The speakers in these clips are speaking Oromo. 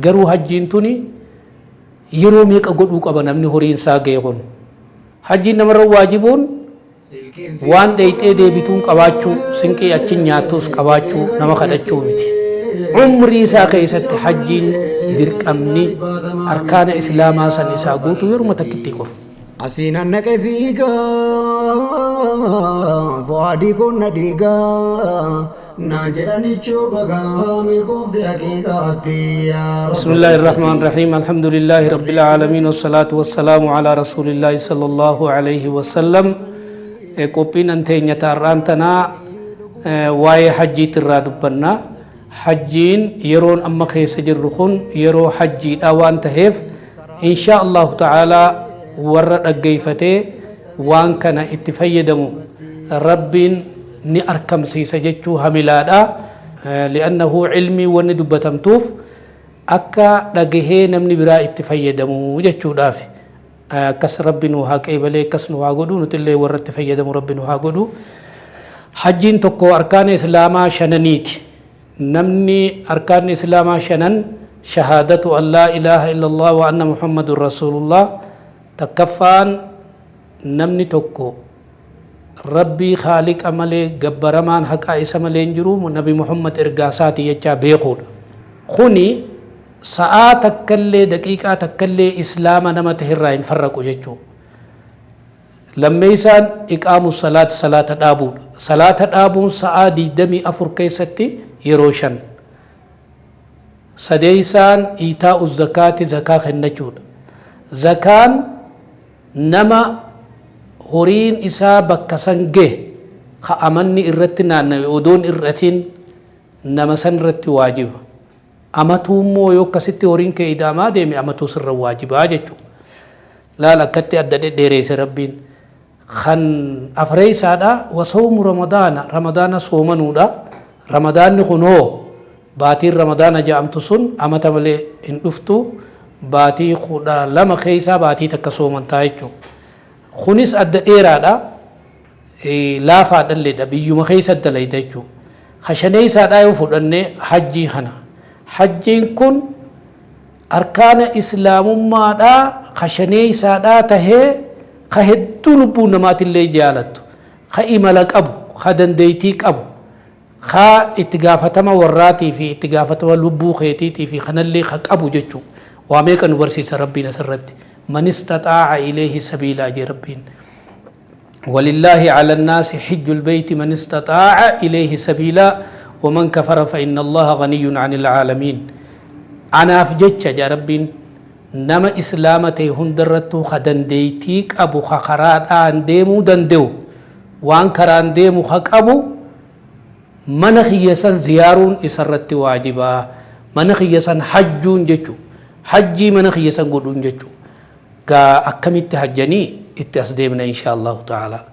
Garuu hajjiin tuni yeroo meeqa godhuu qaba namni horiin isaa gahe kun? Hajjiin namarra waajibuun waan dheyxee deebituun qabaachuu, sinqii achin nyaattuus qabaachuu, nama kadhachuu miti. Umrii isaa keessatti hajjiin dirqamni arkaana islaamaa san isaa guutuu yeruma takkittii qofa. Asiin annaqe fiigaa, fu'aadii koon na dhiigaa, naan jedhanichuu bagaa milkoofte haqiiqaatti yaa بسم الله الرحمن الرحيم، الحمد لله رب العالمين، والصلاة والسلام على رسول الله صلى الله عليه وسلم. Qophiin anteenya taarraan tanaa waa'ee hajjiitti irraa dubbanna. Hajjiin yeroon amma keessa jirru kun yeroo hajjiidha waan taheef, insha Allahu ta'aalaa warra dhaggeeyfatee waan kana itti fayyadamu Rabbiin ni arkamsiisa jechuu hamilaadha. Li'annahu ilmii wanni dubbatamtuuf akka dhagahee namni biraa itti fayyadamu jechuudhaaf. Akkas Rabbi nu haa qeebalee, akkas nu haa godhu, nutillee warra itti fayyadamu Rabbi nu haa godhu. Hajjiin tokko arkaana islaamaa shananiiti. Namni arkaanni islaamaa shanan shahaadatu an laa ilaaha illallah wa anna muhammadun rasuulullah. Takkaffaan, namni tokko Rabbii khaaliqa malee gabbaramaan haqaa isa malee hin jiru, Nabi Muhammad ergaa isaati jechaa beekuudha. Kuni sa'aa takkallee, daqiiqaa takkallee islaama nama taherraa hin farraqu jechuu. Lammeeysaan iqaamu salaat, salaata dhaabuudha. Salaata dhaabuun sa'aa 24 keessatti yeroo 5. Sadeeysaan iitaa'u zakaati, zakaa kennachuudha. Zakaan nama horiin isaa bakka san gahe, ka amanni irratti naannawe odoon irratin, nama san irratti waajiba. Amatuu immoo yoo akkasitti horiin kee ida'amaa deeme, amatuu sirra waajibaa jechuudha. Laal akkatti adda dhedheereesse Rabbiin. Kan afreeysaadha wasawmu ramadaana, ramadaana soomanuudha. Ramadaanni kun hoo, baatiin ramadaana ja'amtu sun amata malee hin dhuftu, baatii 12 keessaa baatii takka soomantaa jechuudha. Kunis adda dheeraadha. Laafaadhalleedha, biyyuma keessa dalayda jechuudha. Ka shaneeysaadhaa yoo fudhanne hajjii kana. Hajjiin kun arkaana islaamummaadhaa ka shaneeysaadhaa tahee, ka hedduu lubbuu namaatillee jaalattu, ka imala qabu, ka dandeeytii qabu, ka itti gaafatama warraatii fi itti gaafatama lubbuu keetiitii fi kanallee ka qabu jechuu. Waa meeqa nu barsiisa Rabbiin asirratti? Man istaxaa'a ilayhi sabiilaa jee Rabbiin. ولله على الناس حج البيت من استطاع إليه سبيلا ومن كفر فإن الله غني عن العالمين. Anaaf jecha jaa Rabbiin, nama islaama ta'e hundarrattuu ka dandeeytii qabu, ka karaadhaan deemuu danda'u, waan karaan deemu ka qabu, mana kiyya san ziyaaruun isarratti waajibaa, mana kiyya san hajjuun jechu, hajjii mana kiyya san godhuun jechu. Gaa akkamitti hajjanii itti as deemna insha Allahu ta'ala.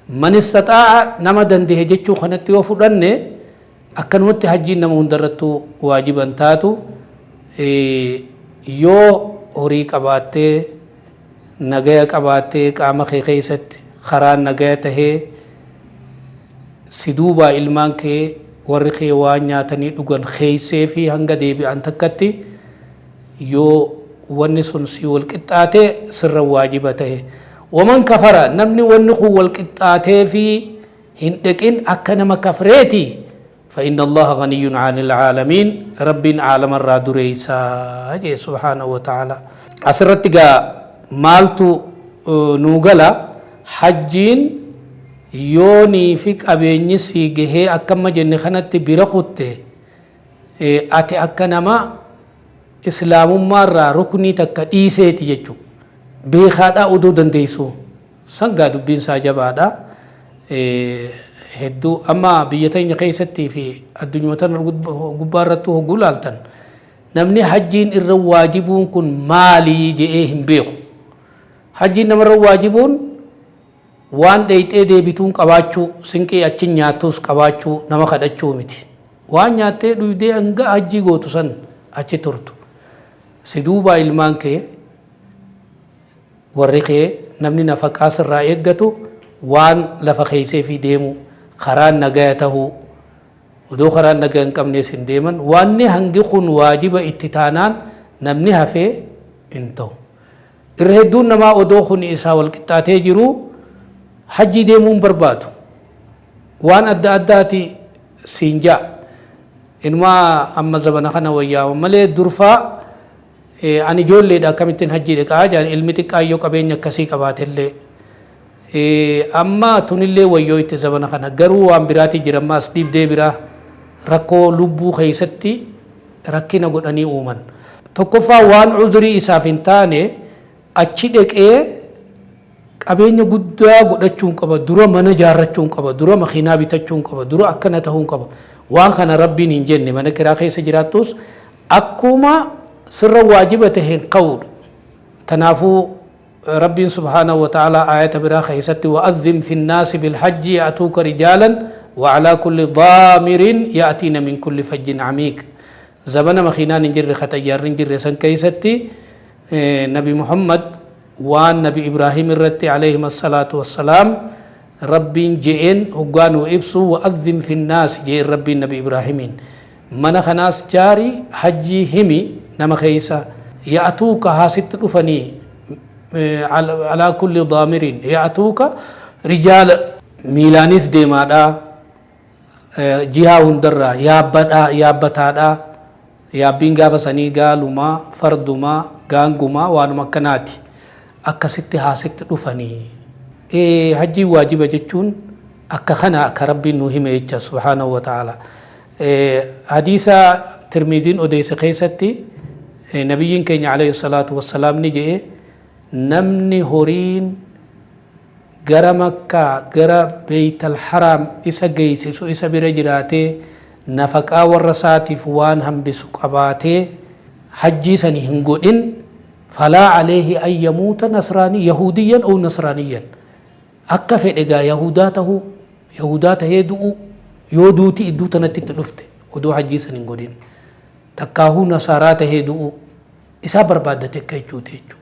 Man istaxaa'a, nama dandehe jechuu kanatti yoo fudhanne, akkanumatti hajjiin nama hundarrattuu waajiban taatu. Yoo horii qabaattee, nagaya qabaattee, qaama kee keessatti karaan nagaya tahee, si duubaa ilmaan kee, warri kee waan nyaatanii dhugan keeysee fi hanga deebi'an takkatti yoo wanni sun si wal qixxaate, sirra waajiba tahe. Waman kafara, namni wanni kun wal qixxaatee fi hin dheqin akka nama kafreeti. فإن الله غني عن العالمين، ربين عالم الرا دريسا سبحانه وتعالى. Asirratti gaa maaltu nuu gala? Hajjiin yoonii fi qabeenyi sii gahee akkamma jenne kanatti bira kutte, ati akka nama islaamummaarraa ruknii takka dhiiseeti jechu, beekaadhaa odoo dandeessu sangaa. Dubbiin isaa jabaadha hedduu. Amma biyya teenya keessattii fi addunyaa tana gubbaa irrattuu hogguu laaltan, namni hajjiin irra waajibuun kun maalii je'ee hin beeku. Hajjiin namarra waajibuun waan dheeyxee deebituun qabaachuu, sinqii achin nyaattuus qabaachuu, nama kadhachuu miti. Waan nyaattee dhuydee hanga hajjii gootu san achi turtu, si duubaa ilmaan kee, warri kee, namni nafaqaa sirraa eeggatu waan lafa keeysee fi deemu, karaan nagaya tahuu. Odoo karaan nagaa hin qabnees hin deeman. Waanni hangi kun waajiba itti taanaan namni hafee hin ta'u. Irra hedduun namaa odoo kun isaa wal qixxaatee jiru hajjii deemuu hin barbaadu. Waan adda addaati siin ja'a. Inumaa amma zabana kana wayyaa'u malee durfaa ani ijoolleedha akkamittiin hajjii dhaqaa jedhan ilmi xiqqaan yoo qabeenya akkasii qabaatellee. Amma tunillee wayyoo itti zabana kana garuu waan biraati jira ammaas dhibdee biraa rakkoo lubbuu keessatti rakkina godhanii uuman. Tokkoffaa waan uzrii isaaf hin taane achi dhaqee qabeenya guddaa godhachuun qaba, dura mana jaarrachuun qaba, dura makiinaa bitachuun qaba, dura akkana ta'uun qaba. Waan kana Rabbiin hin jenne. Mana kiraa keessa jiraattus akkuma sirra waajiba ta'e hin ka'uudha. Tanaafuu Rabbiin subhaanahu wa ta'aalaa aayata biraa keessatti wa'adhin fi nnaasi bilhajji ya'tuuka rijaalan wa alaa kulli daamirin ya'tiina min kulli fajjin amiiq. Zabana makiinaan hin jirre ka xayyaarri hin jirre san keessatti Nabi Muhammad waan Nabi Ibraahim irratti alayhim assalaatu wassalaam Rabbiin je'een hoggaa nuu ibsu wa'adhin fi nnaasi je'een Rabbiin Nabi Ibraahimiin mana kanaas jaari hajjii himi nama keessa ya'tuuka haa sitti dhufanii alaa kulli daamiriin ya'tuuka rijaala miilaanis deemaadhaa jihaa hundarraa yaabbadhaa yaabbataadhaa yaabbiin gaafa sanii gaalumaa fardumaa gaangumaa waanuma akkanaati akkasitti haa sitti dhufanii. Hajjiin waajiba jechuun akka kana akka Rabbiin nuu hime jecha subhaanahu wa ta'ala. Hadiisa Tirmiiziin odeesse keessatti nabiyyiin keenya alayhi salaatu wassalaam ni je'e namni horiin gara Makkaa gara Beeytal Haraam isa geeysisu isa bira jiraatee nafaqaa warra isaatiif waan hambisu qabaatee hajjii sani hin godhin falaa aleeyhi an yamuuta nasraani yahuudiyyan ow nasraaniyyan akka fedhe gaa yahuudaa tahuu yahuudaa tahee du'uu yoo duuti idduu tanatti itti dhufte odoo hajjii san hin godhin takkaahuu nasaaraa tahee du'uu isaa barbaaddate akka jechuuti jechuudha.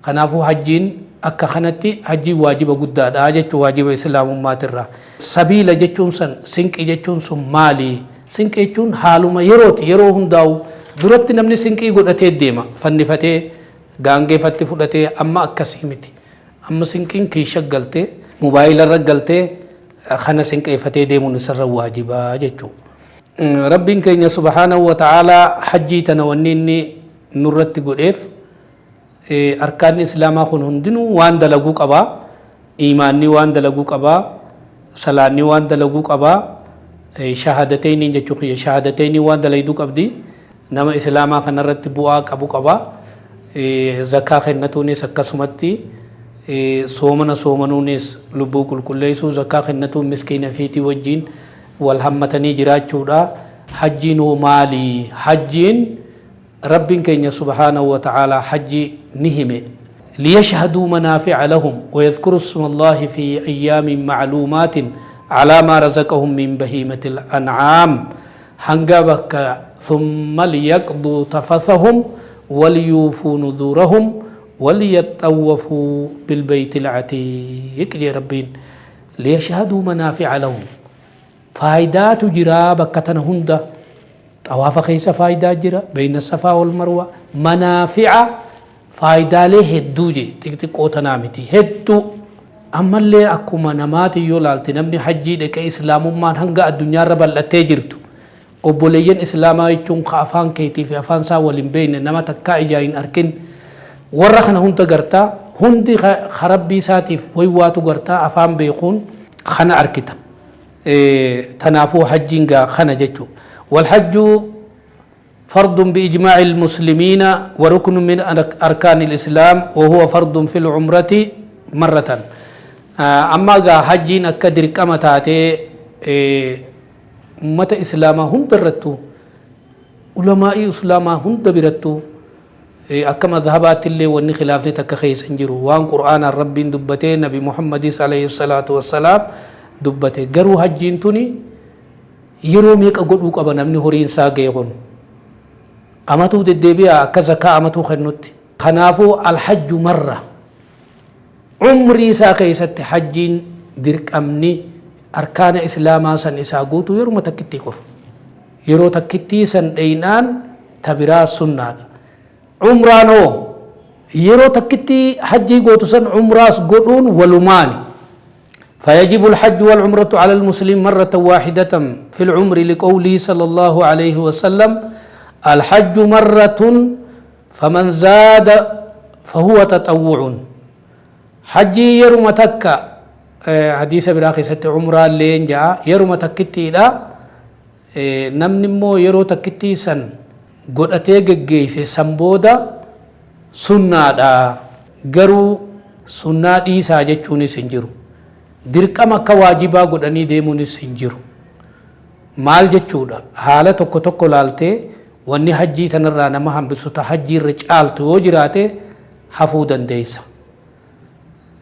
Kanaafuu hajjiin akka kanatti hajjiin waajiba guddaadha jechuun waajiba islaamummaatirraa. Sabiila jechuun san sinqii jechuun sun maali? Sinqii jechuun haaluma yerooti yeroo hundaa'u duratti namni sinqii godhatee deema fannifatee gaangeefatti fudhatee amma akkasii miti. Amma sinqiin kiisha galtee mobaayila irra galtee kana sinqeeffatee deemuun isarra waajibaa jechuudha. Rabbiin keenya subhaanahu wa ta'aalaa hajjii tana wanni inni nurratti godheef arkaanni islaamaa kun hundinuu waan dalaguu qaba. Iimaanni waan dalaguu qaba. Salaanni waan dalaguu qaba. Shahaadateyniin jechuu kiyya shahaadateyniin waan dalayduu qabdi. Nama islaamaa kanarratti bu'aa qabu qaba. Zakaa kennatuunis akkasumatti soomana soomanuunis lubbuu qulqulleessuu zakaa kennatuun miskiina fiitii wajjiin wal hammatanii jiraachuudha. Hajjiin hoo maali? Hajjiin Rabbiin keenya subhaanahu wa ta'aalaa hajjii ni hime. Liyashhaduu manaafi'a lahum wa yadhkuru isma Allaahi fi ayyaamin ma'luumaatin alaa maa razaqahum min bahiimatil an'aam hanga bakka thumma liyaqduu tafathahum waliyuufuu nuzuurahum waliyaxxawwafuu bilbaytil atiiq jee Rabbiin. Liyashhaduu manaafi'a lahum Faayidaatu jira bakka tana hunda. Xawaafa keessa faayidaa jira. Beeyna safaa wal marwa. Manaafi'a faayidaalee hedduu je xixiqqoo tanaa miti. Hedduu. Ammallee akkuma namaatiin yoo laalte namni hajjii dhaqee islaamummaan hanga addunyaarra bal'attee jirtu. Obboleeyyan islaamaa jechuun ka afaan keetii fi afaan isaa wal hin beekne nama takkaa ijaa hin arkin. Warra kana hunda gartaa hundi ka rabbii isaatiif waywaatu gartaa afaan beekuun kana arkita. Tanaafuu hajjiin gaa kana jechu. Walhajju fardun biijmaa'i almuslimiina wa ruknun min arkaani alislaam wa huwa fardun fil umrati marratan. Amma gaa hajjiin akka dirqama taatee ummata islaamaa hunda irrattuu ulamaa'ii islaamaa hunda birattuu Akka mazhabaattillee wanni khilaafni takka keessa hin jiru. Waan Qur'aanaan Rabbiin dubbatee Nabi Muhammadis alayhi salaatu wassalaam dubbate. Garuu hajjiin tuni yeroo meeqa godhuu qaba namni horiin isaa gahe kun? Amatuu deddeebi'a akka zakaa amatuu kennutti. Kanaafuu alhajju marra. Umrii isaa keessatti hajjiin dirqamni Arkaana islaamaa san isaa guutuu yeruma takkittii qofa. Yeroo takkittii san dheeynaan tabiraa sunnaadha. Umraan hoo? Yeroo takkittii hajjii gootu san umraas godhuun walumaani. فيجب الحج والعمرة على المسلم مرة واحدة في العمر لقوله صلى الله عليه وسلم: الحج مرة، فمن زاد فهو تطوع. حجي yeruma takka. Hadiisa biraa keessatti umraa illee ja'a. Yeruma takkittiidha. Namni immoo yeroo takkittii san godhatee geggeeyse, san booda sunnaadha. Garuu sunnaa dhiisaa jechuunis hin jiru, dirqama akka waajibaa godhanii deemuunis hin jiru. Maal jechuudha? Haala tokko tokko laaltee, wanni hajjii tanarraa nama hambisu, ta hajjii irra caaltu yoo jiraate, hafuu dandeeysa.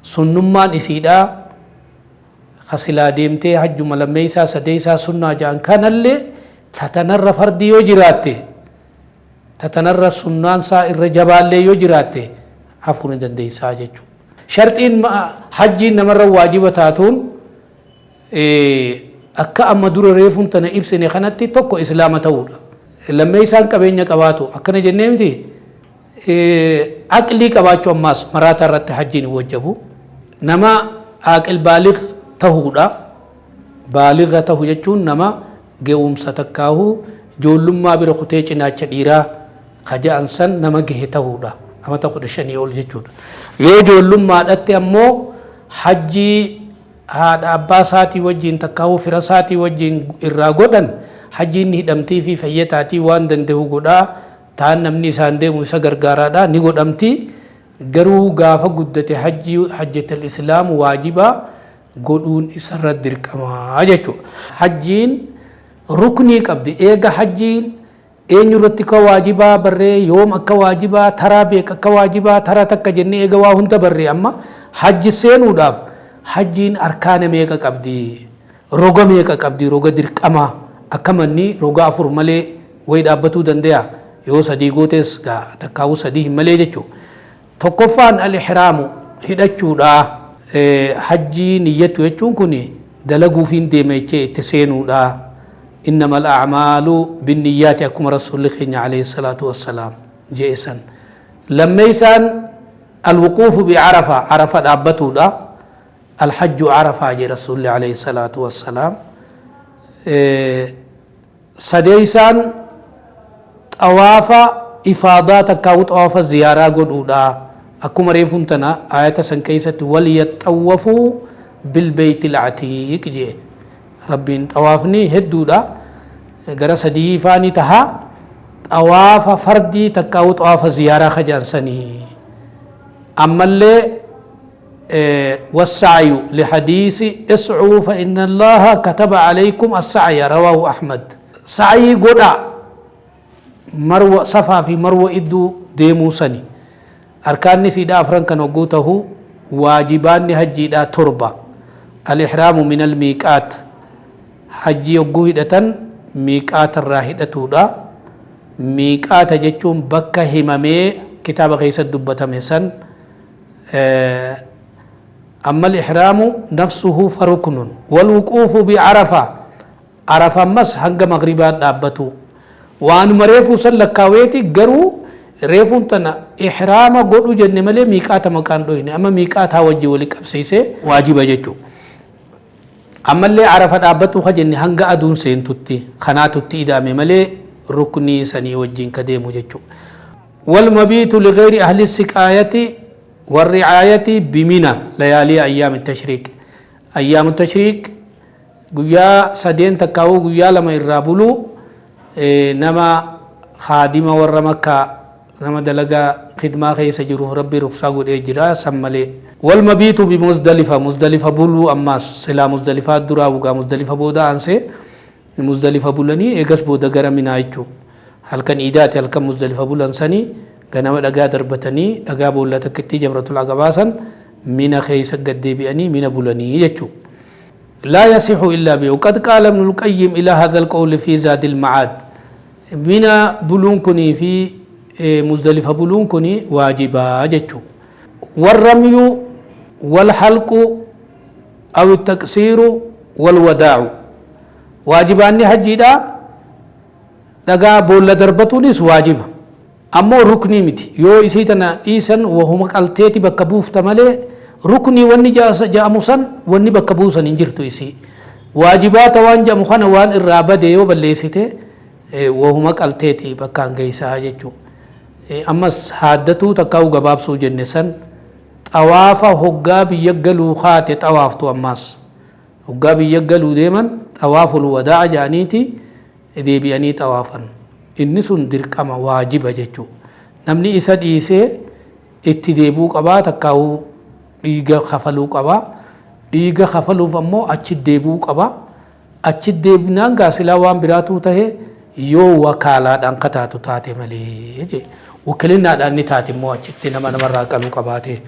Sunnummaan isiidhaa kasilaa deemtee hajjuma lammeeysaa sadeeysaa sunnaa ja'an kanallee, tatanarra fardii yoo jiraatte, tatanarra sunnaan isaa irra jabaallee yoo jiraatte, hafuu ni dandeeysaa jechuudha. Sharxiin hajjiin namarra waajiba taatuun akka amma dura reefuun tana ibsine kanatti, tokko islaama ta'uudha. Lammeeysaan qabeenya qabaatu akkana jennee miti. Aqlii qabaachuu ammaas, maraataa irratti hajjiin hin wajjabu. Nama aqil baaliq tahuudha. Baaliqa tahu jechuun nama ge'umsa takkaahuu ijoollummaa bira kutee cinaacha dhiiraa kaja'an san nama gahe tahuudha. Amata 15 ol jechuudha. Yoo ijoollummaadhatti ammoo hajjii haadha abbaa isaatii wajjin takkaahuu fira isaatii wajjin irraa godhan, hajjiin hidhamtii fi fayyataatii waan danda'u godhaa ta'an, namni isaan deemu isa gargaaraadha, ni godhamti. Garuu gaafa guddate hajjii hajjatal islaam waajibaa godhuun isarra dirqamaa jechuudha. Hajjiin ruknii qabdi. Eega hajjiin eenyu irratti akka waajibaa barree, yoom akka waajibaa, taraa beek akka waajibaa, taraa takka jennee eega waa hunda barree, amma hajji seenuudhaaf hajjiin arkaana meeqa qabdi? Roga meeqa qabdi? Roga dirqamaa akka manni roga afur malee wayi dhaabbatuu danda'a? Yoo sadii gootes takkaa'uu sadii hin malee jechuudha. Tokkoffaan al-ihraamu, hidhachuudha. Hajjii niyyatu jechuun kun dalaguufiin deema jechee itti seenuudha. إنما الأعمال بالنيات akkuma rasuulli keenya عليه الصلاة والسلام je'esan. Lammeeysaan الوقوف بعرفة، عرفة dhaabbatuudha. الحج عرفة jee rasuulli عليه الصلاة والسلام. Sadeeysaan xawaafa ifaadaa takkaa'u xawaafa ziyaaraa godhuudha. Akkuma reefuun tana ayata san keeysatti وليطوفوا بالبيت العتيق jee rabbiin. Xawaafni hedduudha, gara sadii faani taha. Xawaafa fardii takkaa'u xawaafa ziyaaraa kajaansanii ammallee والسعي لحديث اسعوا فإن الله كتب عليكم السعي، رواه أحمد. سعي قدع مروة، صفا في مروة إدو ديمو سني. أركان سيدا أفران كان وقوته. واجبان هجي دا تربة: الإحرام من الميقات، hajjii yogguu hidhatan miiqaata irraa hidhatuudha. Miiqaata jechuun bakka himamee kitaaba keessatti dubbatame san. أما الإحرام نفسه فركن، والوقوف بعرفة، عرفة مس hanga مغربات dhaabbatu. Waan reefuu san lakkaaweeti. Garuu reefuun tana ihraama godhu jenne malee miiqaata maqaan dhoyne. Amma miiqaataa wajji wali qabsiisee waajiba jechuu. Ammallee Arafa dhaabbatu ka jenne hanga aduun seentutti kanaatutti ida'ame malee ruknii sanii wajjin ka deemu jechuu. والمبيت لغير أهل السقاية والرعاية بمنى ليالي أيام التشريق. أيام التشريق guyyaa sadeen takkaa'uu guyyaa lama irraa buluu, nama haadima warra Makkaa, nama dalagaa khidmaa keessa jiruuf Rabbi ruksaa godhee jira san malee. والمبيت بمزدلفة، Muzdalifa buluu. Ammaas silaa Muzdalifaa duraa bugaa, Muzdalifa booda aansee. Muzdalifa bulanii eegas booda gara Minaa jechuu. Halkan iidaati halkan Muzdalifa bulan sanii ganama dhagaa darbatanii, dhagaa boolla takkitti Jamratul Aqabaa san, Mina keessa gad deebi'anii Mina bulanii jechuu. لا يصح إلا به. وقد قال ابن القيم إلى هذا القول في زاد المعاد. Mina buluun kunii fi Muzdalifa buluun kunii waajibaa jechuu. والرمي والحلق أو التقصير. Walwadaacu waajibaanni hajjiidha. Dhagaa boolla darbatuunis waajiba, ammoo ruknii miti. Yoo isii tana dhiisan wahuma qalteeti bakka buufta malee, ruknii wanni ja'amu san wanni bakka buusan hin jirtu. Isii waajibaata waan jedhamu kana waan irraa bade yoo balleessite, wahuma qalteeti bakkaan geessaa jechuu. Ammas haaddatuu takkaa'u gabaabsuu jenne san, xawaafa hoggaa biyya galuu kaate xawaaftu. Ammaas hoggaa biyya galuu deeman xawaaful wadaa'a jedhaniiti deebi'anii xawaafan. Inni sun dirqama, waajiba jechuu. Namni isa dhiisee itti deebi'uu qabaa, takkaa'uu dhiiga kafaluu qabaa. Dhiiga kafaluuf ammoo achi deebi'uu qabaa. Achi deebinaan gaasilaa waan biraatuu tahe yoo wakaalaadhaan kataatu taate malee jee. Wakilinnaadhaan ni taate immoo achitti nama namarraa qaluu qabaate.